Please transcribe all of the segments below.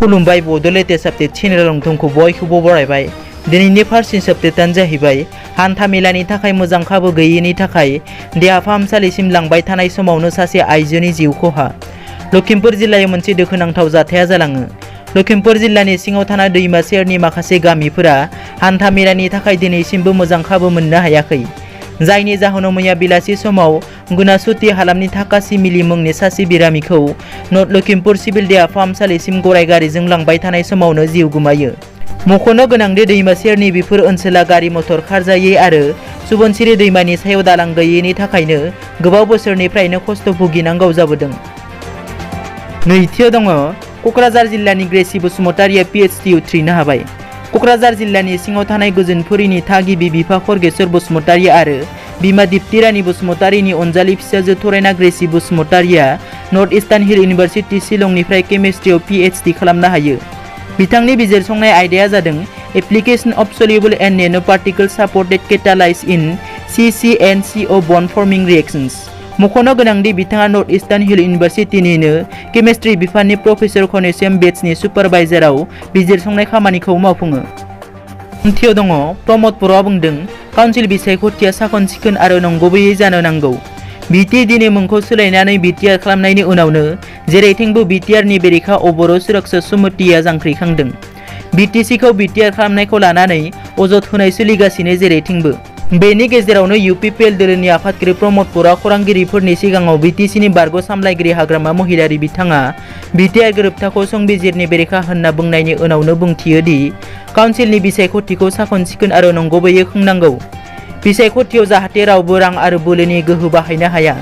खुलुमबाय बड' latest update channel नोंथांखौ बयखौबो बरायबाय। दिनैनि फार्स्ट आपडेटआनो जाहैबाय हान्था मेलानि थाखाय मोजां खाबु गैयैनि थाखाय देहा फाहामसालिसिम लांबाय थानाय समावनो सासे आइजोनि जिउ खहा। लखिमपुर जिल्लायाव मोनसे दुखुनांथाव जाथाया जालाङो। लखिमपुर जिल्लानि सिङाव थानाय दैमा सेरनि माखासे गामिफोरा हान्था मेलानि थाखाय दिनैसिमबो मोजां खाबु मोननो हायाखै, जायनि जाहोनाव मैया बेलासि समाव गुनासुति हालामनि थाकासि मिलि मुंनि सासे बेरामिखौ नर्थ लखिमपुर सिभिल देहा फाहामसालिसिम गराय गारिजों लांबाय थानाय समावनो जिउ गोमायो। मख'नो गोनांदि दैमा सेरनि बेफोर ओनसोला गारि मटर खारजायै आरो सुबनसिरि दैमानि सायाव दालां गैयैनि थाखायनो गोबाव बोसोरनिफ्रायनो खस्थ' भुगिनांगौ जाबोदों। नैथियाव दङ क'क्राझार जिल्लानि ग्रेसि बसुमतारिया PhD उथ्रिनो हाबाय। क'क्राझार जिल्लानि सिङाव थानाय गोजोनपुरिनि थागिबि बिफा खरगेश्वर बसुमतारि आरो बिमा दिप्ति रानी बसुमतारिनि अनजालि फिसाजो थरायना ग्रेसि बसुमतारिया नर्थ इस्टार्न हिल इउनिभार्सिटि शिलंनिफ्राय केमिस्ट्रियाव PhD खालामनो हायो। बिथांनि बिजिरसंनाय आयदाया जादों application of soluble and nano particle supported catalyse in CCnCO bond forming reactions. मख'नो गोनांदि बिथाङा नर्थ इस्टार्न हिल इउनिभार्सिटिनिनो केमिस्ट्रि बिफाननि प्रफेसर कनेसियम बेट्सनि सुपारभाइजाराव बिजिरसंनाय खामानिखौ मावफुङो। थामथियाव दङ प्रमद बर'आ बुंदों काउन्सिल बिसायख'थिया साखोन सिखोन आरो नंगुबैयै जानो नांगौ। BTDनि मुंखौ सोलायनानै BTR खालामनायनि उनावनो जेरैथिंबो BTRनि बेरेखा अबर' सुरक्षा समितिया जांख्रिखांदों। BTCखौ BTR खालामनायखौ लानानै अजद होनाय सोलिगासिनो जेरैथिंबो। बेनि गेजेरावनो UPPL दोलोनि आफादगिरि प्रमद बर'आ खौरांगिरिफोरनि सिगाङाव BTCनि बारग' सामलायगिरि हाग्रामा महिलारि बिथाङा BTR गोरोबथाखौ संबिजिरनि बेरेखा होनना बुंनायनि उनावनो बुंथियो दि काउन्सिलनि बिसायख'थिखौ साखोन सिखोन आरो नंगुबैयै खुंनांगौ। बिसायख'थियाव जाहाथे रावबो रां आरो बोलोनि गोहो बाहायनो हाया,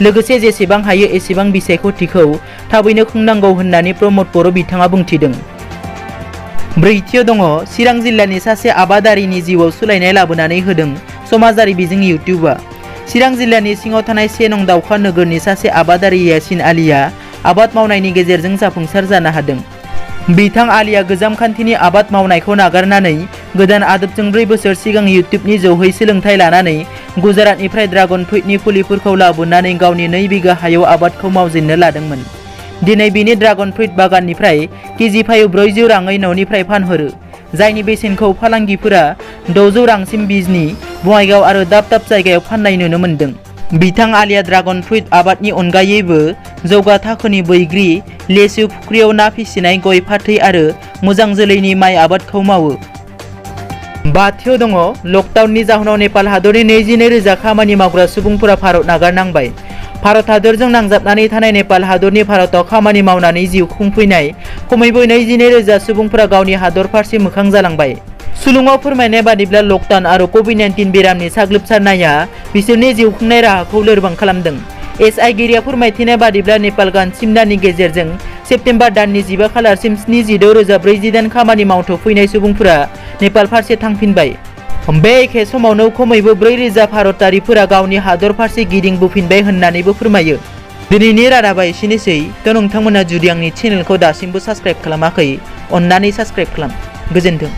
लोगोसे जेसेबां हायो एसेबां बिसायख'थिखौ थाबैनो खुंनांगौ होननानै प्रमद बर' बिथाङा बुंथिदों। ब्रैथियाव दङ चिरां जिल्लानि सासे आबादारिनि जिउआव सोलायनाय लाबोनानै होदों समाजारि बिजों इउटिउबआ। चिरां जिल्लानि सिङाव थानाय 1 नं दावखा नोगोरनि सासे आबादारि यासिन आलीआ आबाद मावनायनि गेजेरजों जाफुंसार जानो हादों। बिथां आलीआ गोजाम खान्थिनि आबाद मावनायखौ नागारनानै गोदान आदबजों 4 बोसोर सिगां इउटिउबनि जौहै सोलोंथाइ लानानै गुजरातनिफ्राय ड्रागन फ्रुइटनि फुलिफोरखौ लाबोनानै गावनि 2 बिघा हायाव आबादखौ मावजेननो लादोंमोन। दिनै बिनि ड्रागन फ्रुइट बागाननिफ्राय केजि फायाव 400 राङै न'निफ्राय फानहरो, जायनि बेसेनखौ फालांगिफोरा 600 रांसिम बिजनी, बङाइगाव आरो दाब दाब जायगायाव फाननाय नुनो मोन्दों। बिथां आलीआ ड्रागन फ्रुइट आबादनि अनगायैबो जौगा थाखोनि बैग्रि, लेसु, फुख्रियाव ना फिसिनाय, गय, फाथै आरो मोजां जोलैनि माइ आबादखौ मावो। बाथियाव दङ लकडाउननि जाहोनाव नेपाल हादरनि 22,000 खामानि मावग्रा सुबुंफोरा भारत नागारनांबाय। भारत हादरजों नांजाबनानै थानाय नेपाल हादरनि भारताव खामानि मावनानै जिउ खुंफैनाय खमैबो 22,000 सुबुंफोरा गावनि हादर फारसे मोखां जालांबाय। सुलुङाव फोरमायनाय बादिब्ला लकडाउन आरो COVID-19 बेरामनि साग्लोबसारनाया बिसोरनि जिउ खुंनाय राहाखौ लोरबां खालामदों। SI गिरिया फोरमायथिनाय बादिब्ला नेपाल सिमनानि गेजेरजों सेप्तेम्बर दाननि 15 खालारसिम 76,048 खामानि मावथ' फैनाय सुबुंफोरा नेपाल फारसे थांफिनबाय। बे एखे समावनो खमैबो 4,000 भारतारिफोरा गावनि हादर फारसे गिदिंबोफिनबाय होननानैबो फोरमायो। दिनैनि रादाबा एसेनोसै। नोंथांमोना जुदि आंनि चेनेलखौ दासिमबो साबस्क्राइब खालामाखै, अन्नानै साबस्क्राइब खालाम। गोजोन्थों।